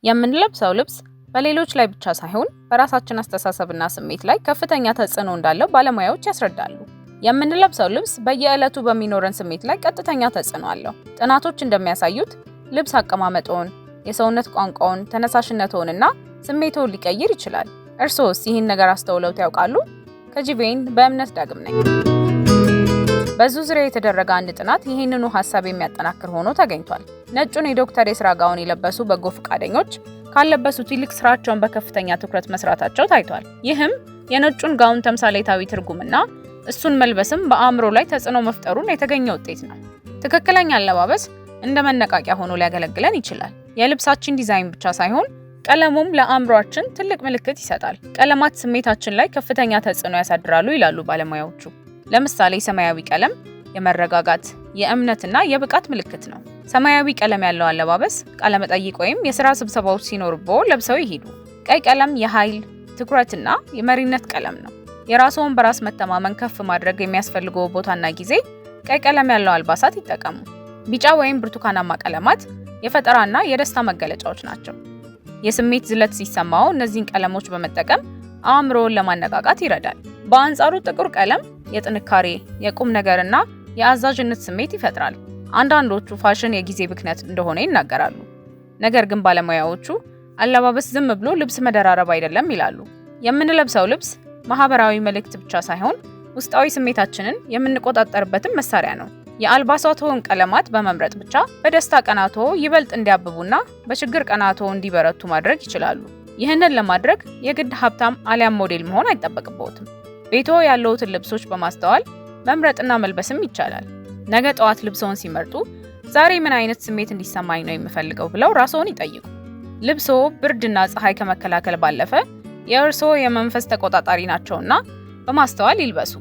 የምንለብሰው ልብስ በሌሎች ላይ ብቻ ሳይሆን በራሳችን አስተሳሰብና ስሜት ላይ ከፍተኛ ተጽዕኖ እንዳለው ባለሙያዎች ያስረዳሉ። የምንለብሰው ልብስ በየዕለቱ በሚኖረን ስሜት ላይ ቀጥተኛ ተጽዕኖ አለው። ጥናቶች እንደሚያሳዩት ልብስ አቀማመጥዎን፣ የሰውነት ቋንቋውን፣ ተነሳሽነትዎንና ስሜትዎን ሊቀይር ይችላል። እርስዎስ ይህን ነገር አስተውለውት ያውቃሉ? ከጂቬን በእምነት ዳግም ነኝ። በዙ ዙሪያ የተደረገ አንድ ጥናት ይህንኑ ሀሳብ የሚያጠናክር ሆኖ ተገኝቷል። ነጩን የዶክተር የስራ ጋውን የለበሱ በጎ ፈቃደኞች ካለበሱት ይልቅ ስራቸውን በከፍተኛ ትኩረት መስራታቸው ታይቷል። ይህም የነጩን ጋውን ተምሳሌታዊ ትርጉምና እሱን መልበስም በአእምሮ ላይ ተጽዕኖ መፍጠሩን የተገኘ ውጤት ነው። ትክክለኛ አለባበስ እንደ መነቃቂያ ሆኖ ሊያገለግለን ይችላል። የልብሳችን ዲዛይን ብቻ ሳይሆን ቀለሙም ለአእምሯችን ትልቅ ምልክት ይሰጣል። ቀለማት ስሜታችን ላይ ከፍተኛ ተጽዕኖ ያሳድራሉ ይላሉ ባለሙያዎቹ። ለምሳሌ ሰማያዊ ቀለም የመረጋጋት፣ የእምነትና የብቃት ምልክት ነው። ሰማያዊ ቀለም ያለው አለባበስ ቃለመጠይቅ ወይም የስራ ስብሰባዎች ሲኖርብዎ ለብሰው ይሂዱ። ቀይ ቀለም የኃይል፣ ትኩረትና የመሪነት ቀለም ነው። የራስዎን በራስ መተማመን ከፍ ማድረግ የሚያስፈልገው ቦታና ጊዜ ቀይ ቀለም ያለው አልባሳት ይጠቀሙ። ቢጫ ወይም ብርቱካናማ ቀለማት የፈጠራና የደስታ መገለጫዎች ናቸው። የስሜት ዝለት ሲሰማዎ እነዚህን ቀለሞች በመጠቀም አእምሮውን ለማነቃቃት ይረዳል። በአንጻሩ ጥቁር ቀለም የጥንካሬ፣ የቁም ነገርና የአዛዥነት ስሜት ይፈጥራል። አንዳንዶቹ ፋሽን የጊዜ ብክነት እንደሆነ ይናገራሉ። ነገር ግን ባለሙያዎቹ አለባበስ ዝም ብሎ ልብስ መደራረብ አይደለም ይላሉ። የምንለብሰው ልብስ ማህበራዊ መልእክት ብቻ ሳይሆን ውስጣዊ ስሜታችንን የምንቆጣጠርበትም መሳሪያ ነው። የአልባሳትዎን ቀለማት በመምረጥ ብቻ በደስታ ቀናትዎ ይበልጥ እንዲያብቡና በችግር ቀናትዎ እንዲበረቱ ማድረግ ይችላሉ። ይህንን ለማድረግ የግድ ሀብታም አሊያም ሞዴል መሆን አይጠበቅብዎትም። ቤትዎ ያለዎትን ልብሶች በማስተዋል መምረጥና መልበስም ይቻላል። ነገ ጠዋት ልብስዎን ሲመርጡ ዛሬ ምን አይነት ስሜት እንዲሰማኝ ነው የምፈልገው ብለው ራስዎን ይጠይቁ። ልብስዎ ብርድና ፀሐይ ከመከላከል ባለፈ የእርስዎ የመንፈስ ተቆጣጣሪ ናቸውና በማስተዋል ይልበሱ።